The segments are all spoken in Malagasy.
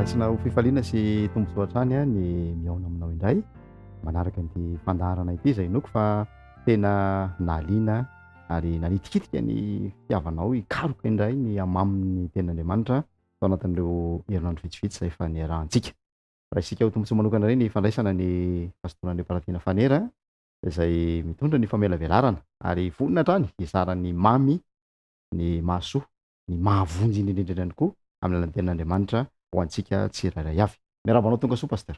Raisina ho fifaliana sy tombontsoa hatrany ny mihaona aminao indray manaraka an'ity fandaharana ity izay inoako fa tena nahaliana ary nanitikitika ny fitiavanao hikaroka indray ny hamamin'ny tenin'Andriamanitra tao anatin'ireo herinandro vitsivitsy izay efa niarahantsika. Raisintsika ho tombontsoa manokana indray ny fandraisana ny Pastora Andriamparatiana Fanera izay mitondra ny famelabelarana ary vonona hatrany hizara ny mamy, ny mahasoa, ny mahavonjy indrindra indrindra ihany koa amin'ny alalan'ny tenin'Andriamanitra ho antsika tsirairay avy. Miarahaba anao tonga soa Pasteur.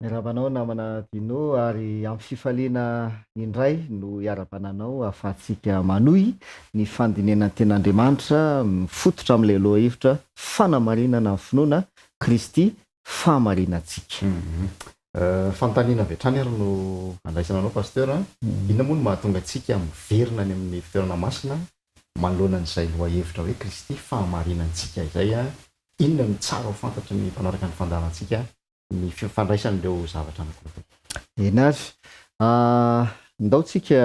Miarahaba anao namana Dino ary ampy fifaliana indray no iarabana anao ahafahantsika manohy ny fandinihana ny tenin'Andriamanitra mifototra amin'ilay lohahevitra fanamarinana ny finoana Kristy fahamarinantsika. Fanontaniana avy hatrany ary no andraisana anao Pasteur a! Inona moa no mahatonga antsika miverina any amin'ny fitoerana masina manoloana an'izay lohahevitra hoe Kristy fahamarinantsika izay a? Inona no tsara ho fantatry ny mpanaraka ny fandaharantsika ny fifandraisan'ireo zavatra anankiroa ireo? Eny ary. Ndao tsika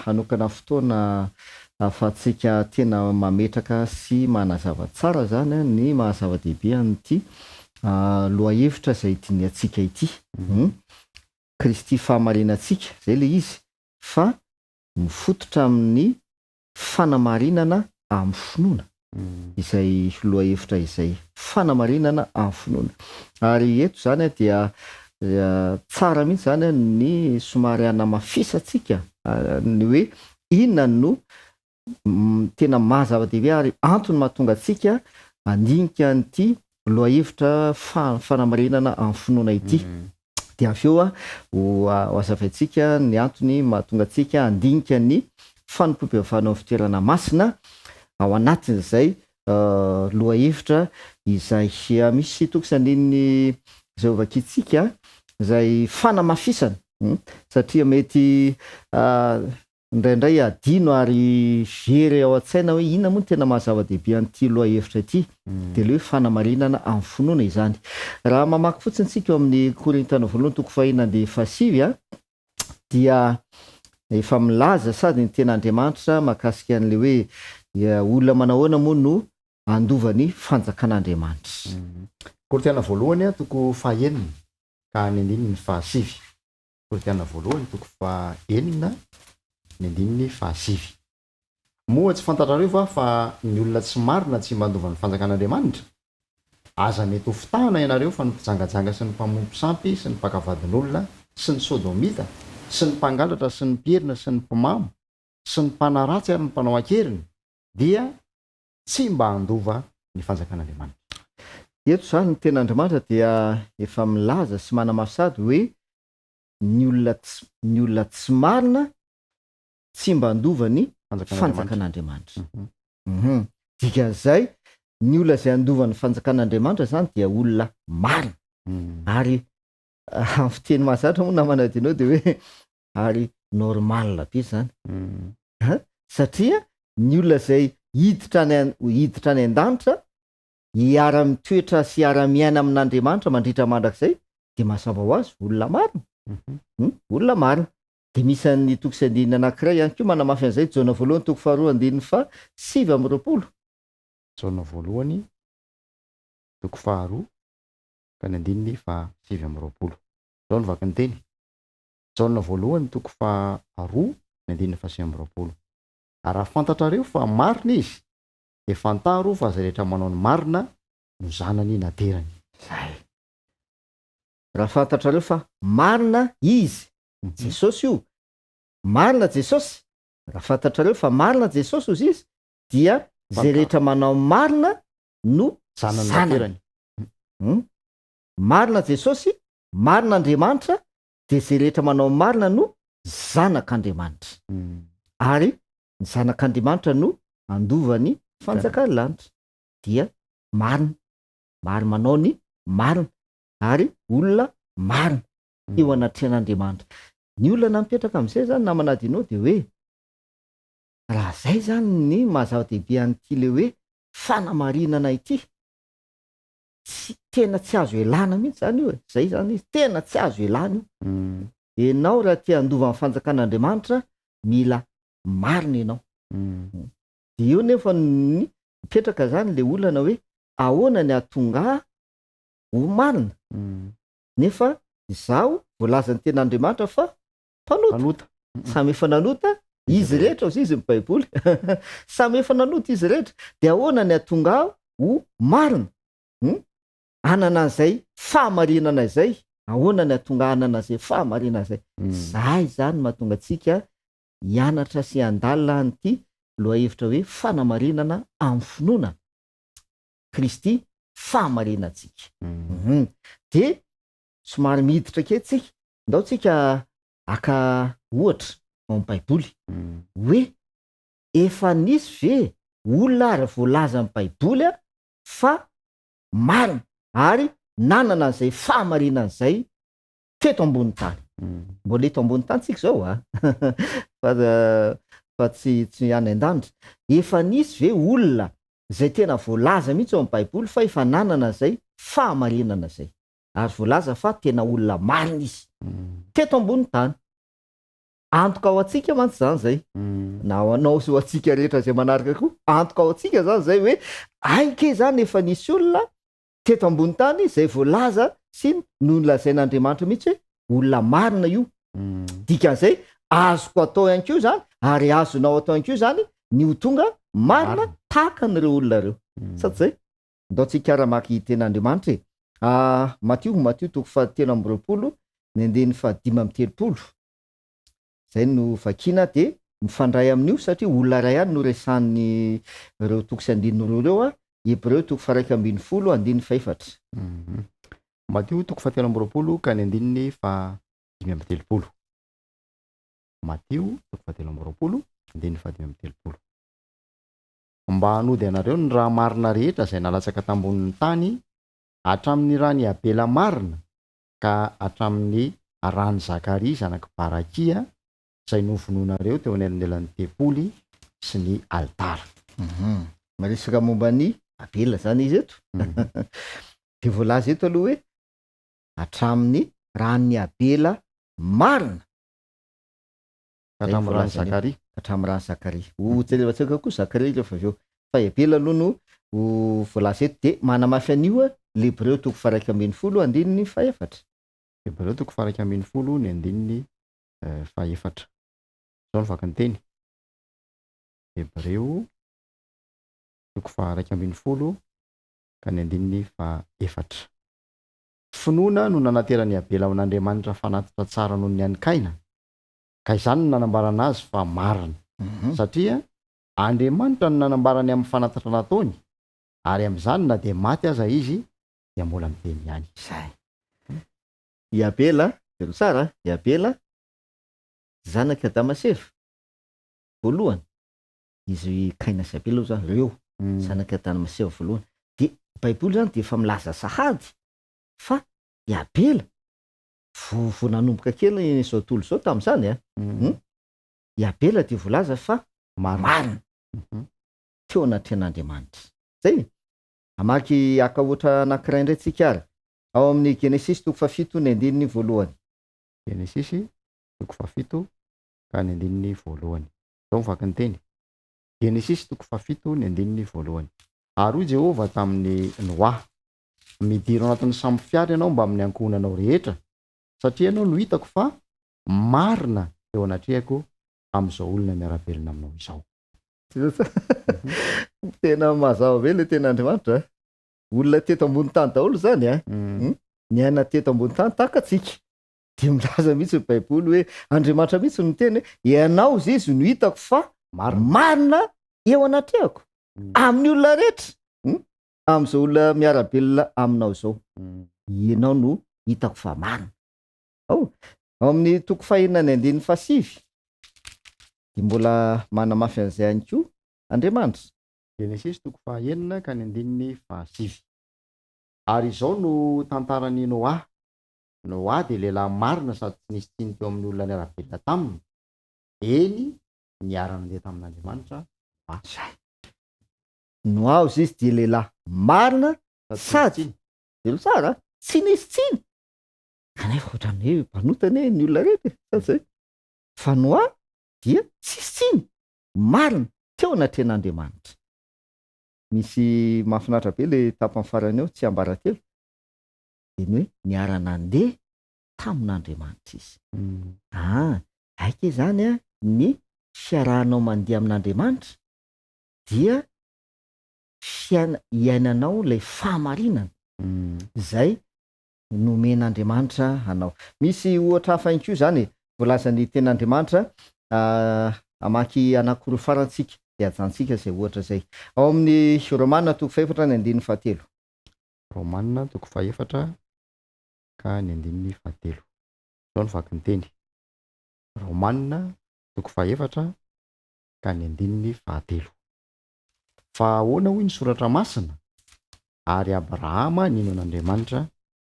hanokana fotoana ahafahantsika tena mametraka sy manazava tsara izany ny maha zava-dehibe an'ity lohahevitra izay dinihantsika ity. Kristy fahamarinantsika, izay ilay izy, fa mifototra amin'ny fanamarinana amin'ny finoana izay lohahevitra izay, fanamarinana amin'ny finoana. Ary eto izany dia tsara mihitsy izany ny somary hanamafisantsika ny hoe inona no tena maha zava-dehibe ary antony mahatonga antsika handinika an'ity lohahevitra fanamarinana amin'ny finoana ity. Dia avy eo ho hazavaintsika ny antony mahatonga antsika handinika ny fanompoam-pivavahana ao amin'ny fitoerana masina ao anatin'izay lohahevitra izay. Misy toko sy andininy izay hovakintsika izay fanamafisana satria mety Indraindray adino ary very ao an-tsaina hoe inona moa no tena maha zava-dehibe an'ity lohahevitra ity? Dia ilay hoe fanamarinana amin'ny finoana izany. Raha mamaky fotsiny isika ao amin'ny Korintiana voalohany toko fahenina andiany fahasivy dia efa milaza sady ny tenin'Andriamanitra mahakasika an'ilay hoe olona manahoana moa no handova ny fanjakan'Andriamanitra. Korintiana voalohany toko fahenina ka ny andininy fahasivy. Korintiana voalohany toko faha enina ny andininy faha sivy. Moa tsy fantatrareo va fa ny olona tsy marina tsy mba handova ny fanjakan'Andriamanitra? Aza mety ho fitahana ianareo fa ny mpijangajanga sy ny mpanompo sampy sy ny mpaka vadin'olona sy ny sodomita sy ny mpangalatra sy ny mpierina sy ny mpimamo sy ny mpanaratsy ary ny mpanao an-keriny dia tsy mba handova ny fanjakan'Andriamanitra. Eto izany ny tenin'Andriamanitra dia efa milaza sy manamafy sady hoe ny olona tsy ny olona tsy marina tsy mba handova ny fanjakan'Andriamanitra. Hum. Dikan'izay, ny olona izay handova ny fanjakan'Andriamanitra izany dia olona marina. Ary amin'ny fiteny mahazatra moa namana Dino dia hoe ary normal be izany. An! Satria ny olona izay hiditra any an, hiditra any an-danitra, hiara-mitoetra sy hiara-miaina amin'Andriamanitra mandritra mandrakizay, dia mazava ho azy, olona marina. Hum, olona marina. Dia misy an'ny toko sy andininy anankiray ihany koa manamafy an'izay, Jaona voalohany toko faharoa andininy faha 29. Jaona voalohany toko faharoa ka ny andininy faha 29. Izao no vaky ny teny, Jaona voalohany toko faharoa ny andininy faha 29. Ary raha fantatrareo fa marina izy, dia fantaro fa izay rehetra manao ny marina no zanany naterany. Zay. Raha fantatrareo fa marina izy, Jesosy io, marina Jesosy, raha fantatrareo fa marina Jesosy hozy izy, dia izay rehetra manao ny marina no Zanany zanany. naterany. Hum. Marina Jesosy, marina Andriamanitra, dia izay rehetra manao ny marina no zanak'Andriamanitra. Ary ny zanak'Andriamanitra no handova ny fanjakan'ny lanitra. Dia marina, ary manao ny marina, ary olona marina eo anatrehan'Andriamanitra. Ny olana mipetraka amin'izay izany namana Adino dia hoe, raha izay izany ny maha zava-dehibe an'ity ilay hoe fanamarinana ity, tsy tena tsy azo elana mihitsy zany io e, zay zany izy, tena tsy azo elana io. Enao raha te handova ny fanjakan'Andriamanitra mila marina enao. De eo nefa ny mipetraka zany le olana hoe ahoana ny hahatonga ahy ho marina nefa izaho voalazan'ny tenin'Andriamanitra fa mpanota. Mpanota. Samy efa nanota izy rehetra, hozy izy ny Baiboly. Samy efa nanota izy rehetra. Dia ahoana ny hahatonga ahy ho marina? Hum? Hanana an'izay fahamarinana izay? Ahoana ny hahatonga ahy hanana izay fahamarinana izay? Izay izany no mahatonga antsika hianatra sy handalina an'ity lohahevitra hoe fanamarinana amin'ny finoana. Kristy fahamarinantsika. Hum. Dia somary miditra kely tsika, ndao tsika haka ohatra ao amin'ny Baiboly hoe efa nisy ve olona ary voalazan'ny Baiboly fa marina ary nanana an'izay fahamarinana izay teto ambonin'ny tany. Mbola eto ambonin'ny tany tsika izao a! fa fa tsy tsy any an-danitra. Efa nisy ve olona izay tena voalaza mihitsy ao amin'ny Baiboly fa efa nanana izay fahamarinana izay? Ary voalaza fa tena olona marina izy teto ambonin'ny tany. Antoka ho antsika mantsy izany izay. Na ho anao sy ho antsika rehetra izay manaraka koa, antoka ho antsika izany izay hoe hay kay izany efa nisy olona teto ambony tany izay voalaza sy nolazain'Andriamanitra mihitsy hoe olona marina io. Dikan'izay azoko atao ihany koa izany ary azonao atao ihany koa izany ny ho tonga marina tahaka an'ireo olona ireo. Sa tsy izay? Ndao tsika hiara-maka tenin'Andriamanitra e. Matio, Matio toko fahatelo amby 20, ny andininy fahadimy amby 30. Izay no vakiana dia mifandray amin'io satria olona iray ihany no resahan'ireo toko sy andininy roa ireo, Hebreo toko faha-11 andininy fahefatra. Matio toko fahatelo amby 20 ka ny andininy faha-35. Matio toko fahatelo amby 20 andininy faha-35. Mba hanody anareo ny ra marina rehetra izay nalatsaka tambonin'ny tany, hatramin'ny ran'i Abela marina ka hatramin'ny ran'i Zakaria zanak'i Barakia, izay novonoinareo teo anelanelan'ny tempoly sy ny alitara. Miresaka momba an'i Abela izany izy eto. Dia voalaza eto aloha hoe hatramin'ny ran'i Abela marina. Ka hatramin'ny ran'i Zakaria. Ka hatramin'ny ran'i Zakaria. Ho jerevantsika koa Zakaria rehefa avy eo. Fa i Abela aloha no ho voalaza eto. Dia manamafy an'io ny Hebreo toko faha-11 andininy fahefatra. Hebreo toko faha-11 ny andininy fahefatra. Izao no vaky ny teny. Hebreo toko faha-11 ka ny andininy fahefatra. Finoana no nanateran'i Abela ho an'Andriamanitra fanatitra tsara noho ny an'i Kaina, ka izany no nanambarana azy fa marina, satria Andriamanitra no nanambara ny amin'ny fanatitra nataony, ary amin'izany na dia maty aza izy dia mbola miteny ihany. Izay. I Abela, jereo tsara a, i Abela, zanak'i Adama sy Eva, voalohany, izy Kaina sy Abela aloha zany, ireo, zanak'i Adama sy Eva voalohany. Dia Baiboly zany dia efa milaza sahady fa i Abela, vao vao nanomboka kely izao tontolo izao tamin'izany a, hum, i Abela dia voalaza fa marina teo anatrehan'Andriamanitra. Zay e! Hamaky haka ohatra anankiray indray tsika ary, ao amin'ny Genesisy toko fahafito ny andininy voalohany. Genesisy toko fahafito ka ny andininy voalohany. Izao ny vaky ny teny. Genesisy toko fahafito ny andininy voalohany. Ary hoy Jehovah tamin'i Noa, Midira ao anatin'ny sambo fiara ianao mbamin'ny ankohonanao rehetra, satria ianao no hitako fa marina eo anatrehako amin'izao olona miara-belona aminao izao. Tena mazava be ilay tenin'Andriamanitra a. Olona teto ambony tany daholo izany a. Niaina teto ambony tany tahaka antsika. Dia milaza mihitsy ny Baiboly hoe Andriamanitra mihitsy no niteny hoe ianao izy izy no hitako fa marina eo anatrehako amin'ny olona rehetra. Amin'izao olona miara-belona aminao izao. Ianao no hitako fa marina. Ao, ao amin'ny toko fahenina ny andininy fahasivy dia mbola manamafy an'izay ihany koa Andriamanitra. Genesisy toko fahaenina ka ny andininy fahasivy. Ary izao no tantaran'i Noa. Noa dia lehilahy marina sady tsy nisy tsiny teo amin'ny olona niara-belona taminy. Eny, niara-nandeha tamin'Andriamanitra Noa. Izay. Noa hozy izy dia lehilahy marina sady, jereo tsara a, tsy nisy tsiny. Kanefa ohatran'ny hoe mpanota anie ny olona rehetra e, sa tsy zay? Fa Noa dia tsisy tsiny, marina, teo anatrehan'Andriamanitra. Misy mahafinaritra be le tapany farany eo, tsiambaratelo. Dia ny hoe niara-nandeha tamin'Andriamanitra izy. Aa, aika izany an, ny fiarahanao mandeha amin'Andriamanitra dia fiaina, iainanao ilay fahamarinana izay nomen'Andriamanitra anao. Misy ohatra hafa ihany koa izany e, voalazan'ny Tenin'Andriamanitra, hamaky anankiroa farany tsika dia hajantsika izay ohatra izay. Ao amin'ny Romana toko fahefatra ny andininy fahatelo. Romana toko fahefatra ka ny andininy fahatelo. Izao no vaky ny teny. Romana toko fahefatra ka ny andininy fahatelo. Fa ahoana hoy ny Soratra Masina? Ary Abrahama nino an'Andriamanitra,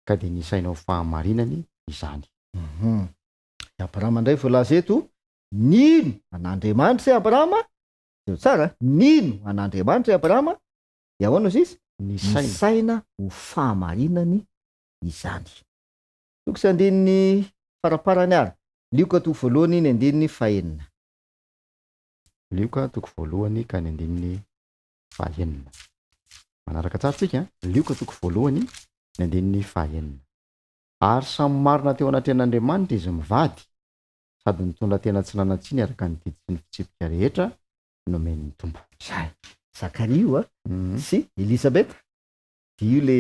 ka dia nisaina ho fahamarinany izany. Hum. I Abrahama indray voalaza eto, nino an'Andriamanitra i Abrahama, jereo tsara, nino an'Andriamanitra i Abrahama, dia ahoana hozy izy? Nisaina. Nisaina ho fahamarinany izany. Toko sy andininy faraparany ary, Lioka toko voalohany ny andininy fahenina. Lioka toko voalohany ka ny andininy fahenina. Manaraka tsara tsika an? Lioka toko voalohany ny andininy fahenina. Ary samy marina teo anatrehan'Andriamanitra izy mivady, sady nitondra tena tsy nanan-tsiny araka ny didy sy ny fitsipika rehetra nomen'ny Tompo. Zay. Zakaria io an, sy Elizabeta. Dia io le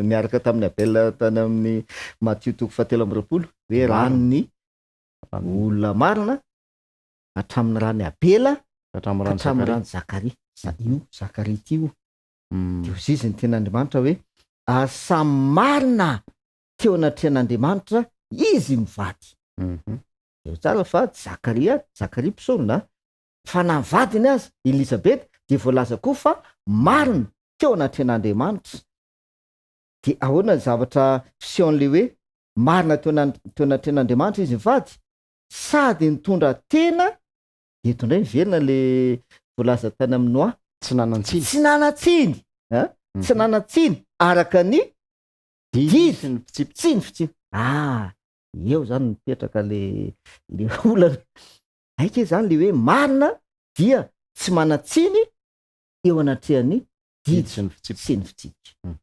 niaraka tamin'i Abel tany amin'ny Matio toko fahatelo amby 20, hoe ran'ny olona marina hatramin'ny ran'i Abela ka hatramin'ny ran'i hatramin'ny Zakaria. ran'i Zakaria. Za- Io Zakaria ity io. Dia hoy izy ny tenin'Andriamanitra hoe, ary samy marina teo anatrehan'Andriamanitra izy mivady. Jereo tsara fa Zakaria, Zakaria mpisorona, fa na ny vadiny aza, Elizabeta, dia voalaza koa fa marina teo anatrehan'Andriamanitra. Dia ahoana ny zavatra fisehon'ilay hoe marina teo teo anatrehan'Andriamanitra izy mivady? Sady nitondra tena, eto indray miverina ilay voalaza tany amin'ny Noa. Tsy nanan-tsiny. Tsy nanan-tsiny, an, tsy nanan-tsiny araka ny Didy sy ny fitsipika. Sy ny fitsipika. Ah, eo izany mipetraka ilay ilay olana. Aika izany ilay hoe marina dia tsy manan-tsiny eo anatrehan'ny didy sy ny fitsipika. Sy ny fitsipika.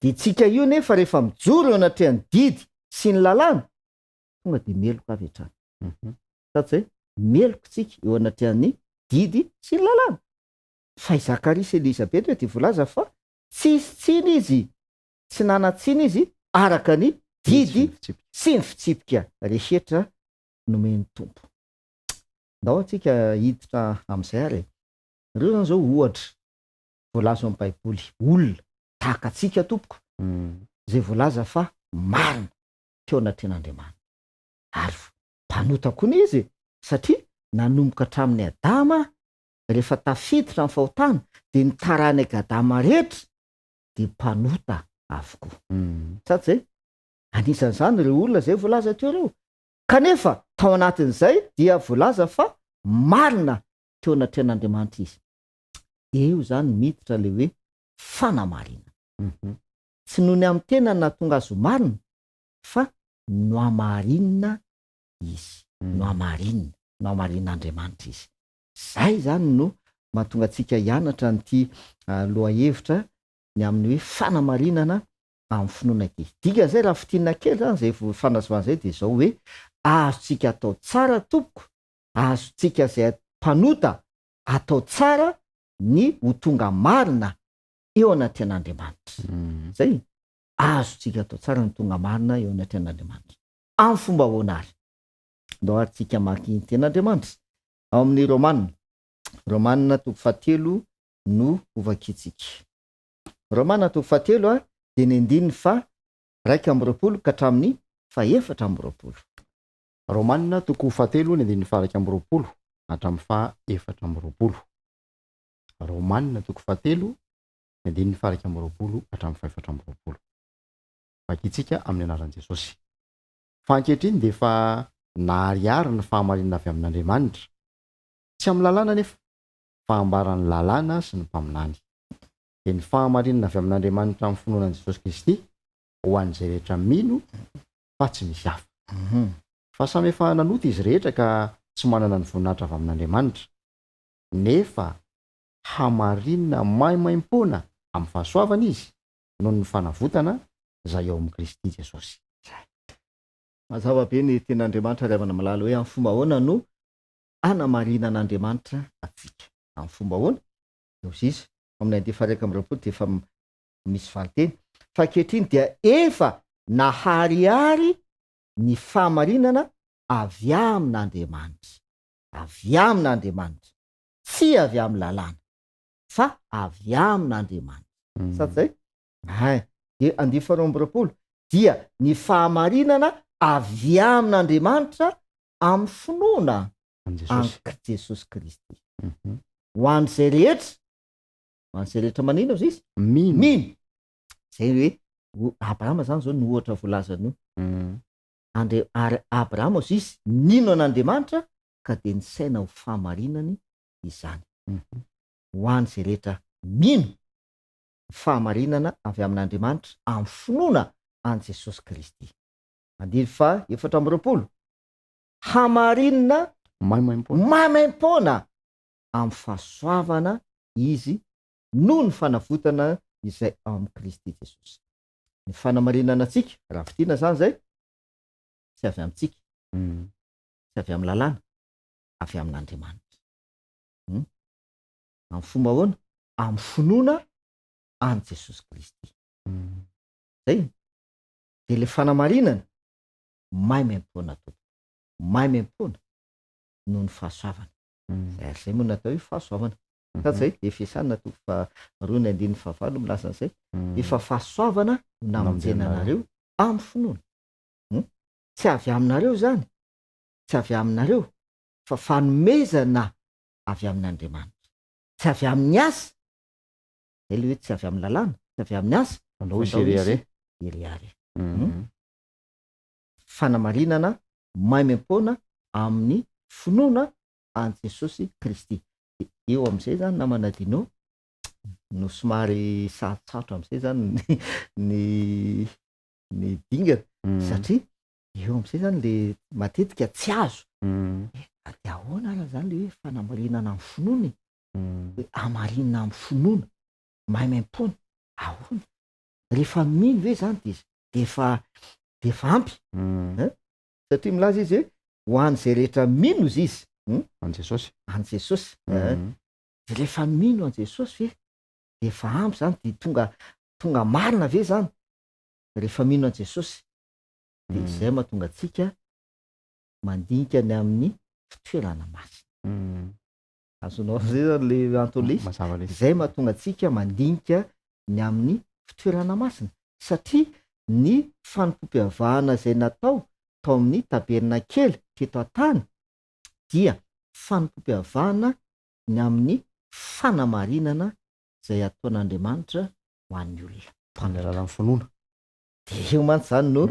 Dia tsika io nefa rehefa mijoro eo anatrehan'ny didy sy ny lalàna, tonga dia meloka avy hatrany. Sa tsy zay? Meloka tsika eo anatrehan'ny didy sy ny lalàna. Fa i Zakaria sy Elizabeta dia voalaza fa tsisy tsiny izy, tsy nanan-tsiny izy araka ny didy sy ny fitsipika rehetra nomen'ny Tompo. Ndao antsika hiditra amin'izay ary e. Ireo izany izao ohatra voalaza ao amin'ny Baiboly, olona tahaka antsika tompoko, izay voalaza fa marina teo anatrehan'Andriamanitra. Ary mpanota koa anie izy e, satria nanomboka hatramin'i Adama, rehefa tafiditra ny fahotana, dia ny taranak'i Adama rehetra dia mpanota avokoa. Sa tsy izay? Anisan'izany ireo olona izay voalaza teo ireo. Kanefa tao anatin'izay dia voalaza fa marina teo anatrehan'Andriamanitra izy. Eo izany miditra ilay hoe fanamarinana. Tsy noho ny amin'ny tenany nahatonga azy ho marina fa nohamarinina izy. Nohamarinina, nohamarin'Andriamanitra izy. Izay izany no mahatonga antsika hianatra an'ity lohahevitra ny amin'ny hoe fanamarinana amin'ny finoana ity. Dikan'izay raha fintinina kely izany izay fanazavana izay dia izao hoe azontsika atao tsara tompoko, azontsika izay mpanota atao tsara ny ho tonga marina eo anatrehan'Andriamanitra. Izay, azontsika atao tsara ny tonga marina eo anatrehan'Andriamanitra. Amin'ny fomba ahoana ary? Ndao ary tsika hamaky ny tenin'Andriamanitra. Ao amin'ny Romana, Romana toko fahatelo no hovakintsika. Romana toko fahatelo dia ny andininy faha-21 ka hatramin'ny faha-24. Romana toko fahatelo ny andininy faha-21 hatramin'ny faha-24. Romana toko fahatelo ny andininy faha-21 hatramin'ny faha-24. Vakintsika amin'ny anaran'i Jesosy. Fa ankehitriny dia efa naharihary ny fahamarinana avy amin'Andriamanitra, tsy amin'ny lalàna anefa, fa ambaran'ny lalàna sy ny mpaminany. Dia ny fahamarinana avy amin'Andriamanitra amin'ny finoana an'i Jesosy Kristy ho an'izay rehetra mino fa tsy misy hafa. Fa samy efa nanota izy rehetra ka tsy manana ny voninahitra avy amin'Andriamanitra, nefa hamarinina maimaimpoana amin'ny fahasoavana izy noho ny fanavotana. izay ao amin'i Kristy Jesosy. Zay. Mazava be ny tenin'Andriamanitra ry havana malala hoe amin'ny fomba ahoana no anamarinan'Andriamanitra antsika. Amin'ny fomba ahoana? Dia hoy izy, ao amin'ny andiany faha-21 dia efa misy valinteny, fa ankehitriny dia efa naharihary ny fahamarinana avy amin'Andriamanitra. Avy amin'Andriamanitra. Tsy avy amin'ny lalàna, fa avy amin'Andriamanitra. Sa tsy izay? Hay. Dia andiany faharoa amby roapolo, dia ny fahamarinana avy amin'Andriamanitra amin'ny finoana An'i Jesosy. an'i Jesosy Kristy. Ho an'izay rehetra, ho an'izay rehetra manino ozy izy? Mino. Mino. Izay hoe, o- Abrahama izany izao no ohatra voalazan'io. Andre, ary Abrahama ozy izy nino an'Andriamanitra ka dia nisaina ho fahamarinany izany. Ho an'izay rehetra mino ny fahamarinana avy amin'Andriamanitra amin'ny finoana an'i Jesosy Kristy. Andininy faha 24, Hamarinina Maimaimpoana. maimaimpoana amin'ny fahasoavana izy noho ny fanavotana izay ao amin'i Kristy Jesosy. Ny fanamarinana antsika, raha fintinina izany izay, tsy avy amintsika, tsy avy amin'ny lalàna, avy amin'Andriamanitra. Hum. Amin'ny fomba ahoana? Amin'ny finoana an'i Jesosy Kristy. Zay. Dia ilay fanamarinana, maimaimpoana tompoko. Maimaimpoana noho ny fahasoavana. Zay ary zay moa no atao hoe fahasoavana. Sa tsy zay? Efesana toko faharoa ny andininy fahavalo milaza an'izay. Efa fahasoavana no namonjena anareo amin'ny finoana. Hum. Tsy avy aminareo izany, tsy avy aminareo, fa fanomezana avy amin'Andriamanitra. Tsy avy amin'ny asa, zay le hoe tsy avy amin'ny lalàna, tsy avy amin'ny asa, Fandrao fa hisy ndrao hisy hirehareha. hirehareha. Hum. Fanamarinana maimaimpoana amin'ny finoana an'i Jesosy Kristy. Dia eo amin'izay izany namana Dino no somary sarotsarotra amin'izay izany ny ny ny dingana satria eo amin'izay izany le matetika tsy azo. Hoe dia ahoana ary izany le hoe fanamarinana amin'ny finoana e? Hoe hamarinina amin'ny finoana, maimaimpoana, ahoana? Rehefa mino ve izany dia dia efa dia efa ampy? Hein? Satria milaza izy hoe ho an'izay rehetra mino izy izy. Hum? An'i Jesosy. An'i Jesosy. Hein? Dia rehefa mino an'i Jesosy ve dia efa ampy izany? Dia tonga tonga marina ve izany rehefa mino an'i Jesosy? Dia izay mahatonga antsika mandinika ny amin'ny fitoerana masina. Azonao amin'izay zany le antony le izy? Mazava le izy. Izay mahatonga antsika mandinika ny amin'ny fitoerana masina. Satria ny fanompoam-piavahana izay natao tao amin'ny tabernakely teto an-tany dia fanompoam-piavahana ny amin'ny fanamarinana izay ataon'Andriamanitra ho an'ny olona. Amin'ny alalan'ny finoana. Dia eo mantsy izany no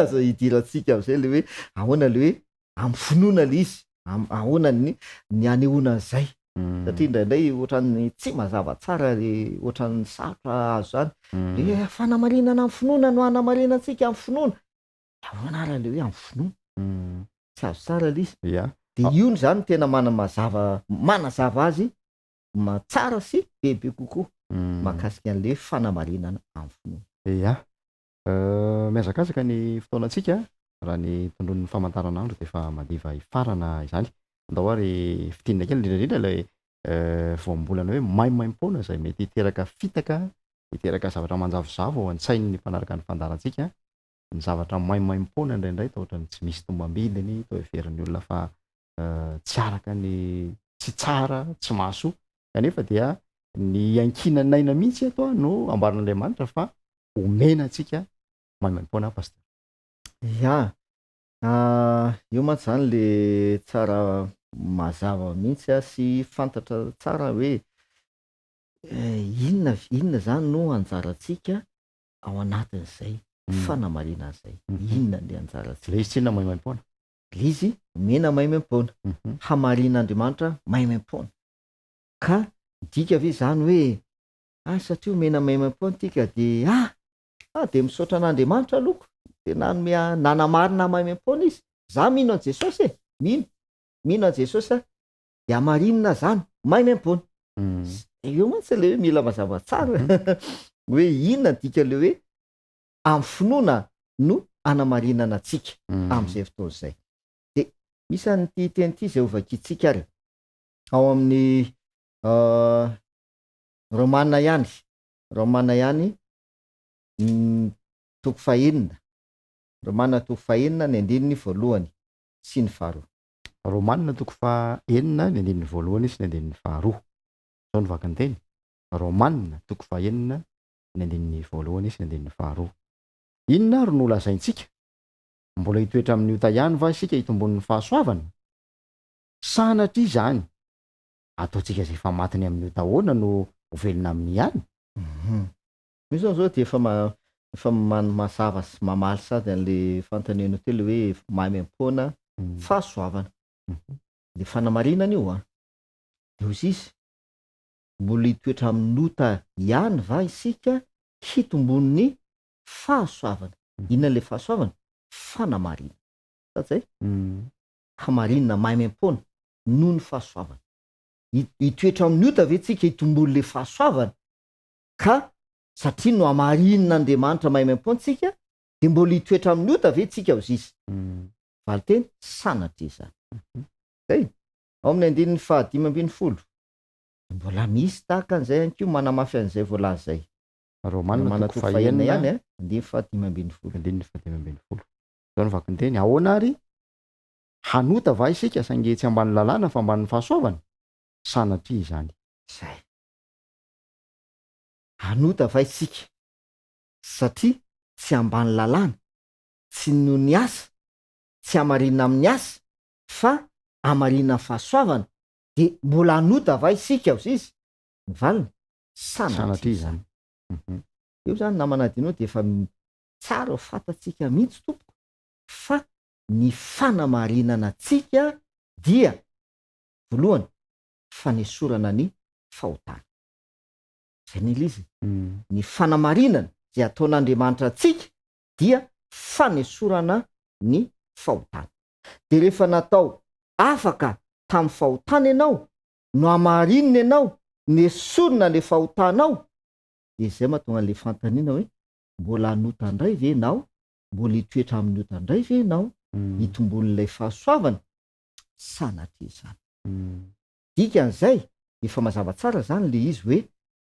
azo idirantsika amin'izay ilay hoe ahoana ilay hoe amin'ny finoana ilay izy, ahoana ny ny hanehoana an'izay. Satria indraindray ohatran'ny tsy mazava tsara ary ohatran'ny sarotra azo izany. Ilay hoe fanamarinana amin'ny finoana no hanamarinana antsika amin'ny finoana. Dia ahoana ary ilay hoe amin'ny finoana? Tsy azo tsara ilay izy. Dia io izany no tena manamazava manazava azy tsara sy bebe kokoa mahakasika an'ilay fanamarinana amin'ny finoana. Ia. Mihazakazaka ny fotoanantsika, raha ny tondroin'ny famantaranandro dia efa madiva hifarana izany. Andao ary fintinina kely, indrindra indrindra ilay voambolana hoe maimaimpoana izay mety hiteraka fitaka, hiteraka zavatra manjavozavo ao an-tsain'ny mpanaraka ny fandaharantsika. Ny zavatra maimaimpoana indraindray toa ohatran'ny tsy misy tombam-bidiny, toa heverin'ny olona fa tsy araka ny tsy tsara, tsy mahasoa. Kanefa dia ny iankinan'aina mihitsy eto no ambaran'Andriamanitra fa omena antsika maimaimpoana Pasteur. Ya, io mantsy zany le tsara mazava mihitsy sy fantatra tsara hoe inona inona zany no anjarantsika ao anatin'izay fanamarinana izay, inona ny anjarantsika. Ilay izy tsinona maimaimpoana. Ilay izy omena maimaimpoana, hamarin'Andriamanitra maimaimpoana. Ka midika ve izany hoe ah satria omena maimaimpoana tika dia ah ah dia misaotra an'Andriamanitra aloha ko, dia nanome ahy nanamarina ahy maimaimpoana izy, za mino an'i Jesosy e, mino, mino an'i Jesosy aho, dia hamarinina zany maimaimpoana. Eo mantsy ilay hoe mila mazava tsara hoe inona ny dikan'ilay hoe. Amin'ny finoana no anamarinana antsika amin'izay fotoana izay. Dia misy an'ity teny ity izay hovakintsika ary ao amin'ny Romana ihany, Romana ihany toko fahenina, Romana toko fahenina ny andininy voalohany sy ny faharoa. Romana toko fahenina ny andininy voalohany sy ny andininy faharoa. Izao no vaky ny teny, Romana toko fahenina ny andininy voalohany sy ny andininy faharoa. Inona ary no lazaintsika? Mbola hitoetra amin'ny ota ihany va isika hitomboan'ny fahasoavana? Sanatria izany! Ataontsika izay efa matiny amin'ny ota ahoana no ho velona aminy ihany? Io zao zao dia efa efa mazava sy mamaly sady an'le fanontanianao teo le hoe maimaimpoana fahasoavana. Le fanamarinana io an! Dia hoy izy, mbola hitoetra amin'ota ihany va isika hitombon'ny fahasoavana? Inona ilay fahasoavana? Fanamarinana. Sa tsy zay? Hamarinina maimaimpoana noho ny fahasoavana. Hitoetra amin'ny ota ve tsika hitombon'ilay fahasoavana? Ka satria nohamarinin'Andriamanitra maimaimpoana tsika dia mbola hitoetra amin'ny ota ve tsika hozy izy? Valinteny, sanatria izany. Zay. Ao amin'ny andininy faha-15. Mbola misy tahaka an'izay ihany koa manamafy an'izay voalaza izay. Romana toko fahenina ihany, andininy faha-15. Andininy faha-15. Izao no vakin-teny, Ahoana àry? Hanota va isika saingy tsy ambanin'ny lalàna fa ambanin'ny fahasoavana? Sanatria izany. Izay. Hanota va isika satria tsy ambany lalàna, tsy noho ny asa, tsy hamarinina amin'ny asa, fa hamarinina amin'ny fahasoavana, Dia mbola hanota va isika hozy izy? Ny valiny, sanatria izany. Eo izany namana Dino dia efa tsara ho fantatsika mihitsy tompoko fa ny fanamarinana antsika dia voalohany fanesorana ny fahotana. Izay ny ilay izy. Ny fanamarinana izay ataon'Andriamanitra antsika dia fanesorana ny fahotana. Dia rehefa natao afaka tamin'ny fahotana ianao, nohamarinina ianao, nesorina ilay fahotanao, dia izay mahatonga an'ilay fanontaniana hoe, mbola hanota indray ve ianao? Mbola hitoetra amin'ny ota indray ve ianao? Hitomboan'ilay fahasoavana? Sanatria izany. Dikan'izay, efa mazava tsara izany ilay izy hoe,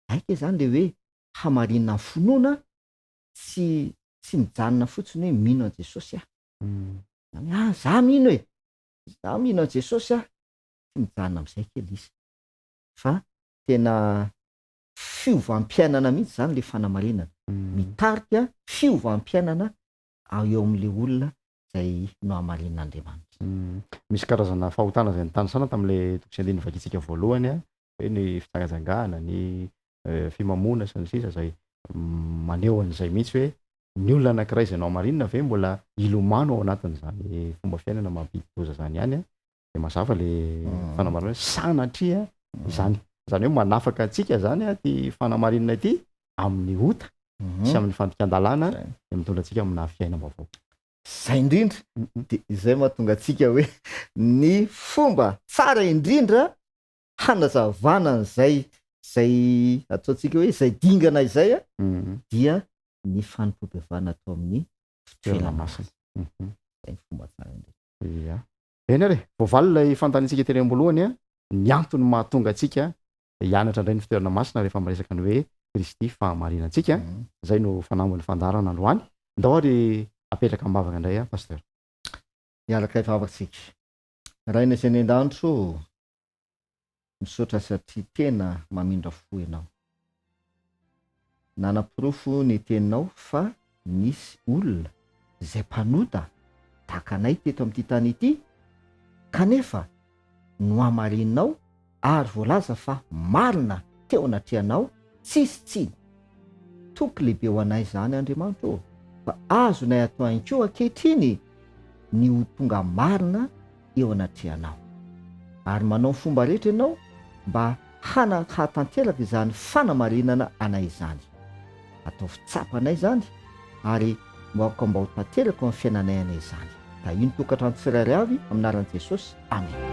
aika izany ilay hoe hamarinina ny finoana, tsy tsy mijanona fotsiny hoe mino an'i Jesosy aho. Zany hoe ah za mino e! Za mino an'i Jesosy aho. Tsy mijanona amin'izay kely izy. Fa tena fiovam-piainana mihitsy izany ilay fanamarinana. Mitarika fiovam-piainana eo amin'ilay olona izay nohamarinin'Andriamanitra. Misy karazana fahotana izay notanisana tamin'ilay toko sy andininy novakintsika voalohany, hoe ny fijangajangana, ny fimamoana sy ny sisa izay maneho an'izay mihitsy hoe ny olona anankiray izay nohamarinina ve mbola hilomano ao anatin'izany fomba fiainana mampidi-doza izany ihany dia mazava le fanamarinana hoe sanatria izany. Izany hoe manafaka antsika izany ity fanamarinana ity amin'ny ota sy amin'ny fandikan-dalàna dia mitondra antsika amina fiainam-baovao. Izay indrindra, dia izay mahatonga antsika hoe ny fomba tsara indrindra hanazavana an'izay izay ataontsika hoe izay dingana izay dia ny fanompoam-pivavahana atao amin'ny fitoerana masina. Izay ny fomba tsara indrindra. Ia. Eny ary e, voavaly ilay fanontaniantsika tery am-boalohany a, ny antony mahatonga antsika hianatra indray ny fitoerana masina rehefa miresaka ny hoe Kristy fahamarinantsika. Izay no fanambin'ny fandaharana androany. Ndao ary apetraka am-bavaka indray a Pasteur. Hiaraka hivavaka isika. Rainay izay any an-danitra ô, Misaotra satria tena mamindra fo ianao. Nanaporofo ny teninao fa nisy olona izay mpanota tahaka anay teto amin'ity tany ity kanefa nohamarininao ary voalaza fa marina teo anatrehanao tsisy tsiny. Toky lehibe ho anay izany Andriamanitra ô, fa azonay atao ihany koa ankehitriny ny ho tonga marina eo anatrehanao. Ary manao ny fomba rehetra ianao mba hana hahatanteraka izany fanamarinana anay izany. Ataovy tsapanay izany ary moaka mba ho tanteraka eo amin'ny fiainanay anie izany. Tahio ny tokantrano tsirairay avy amin'ny anaran'i Jesosy. Amen.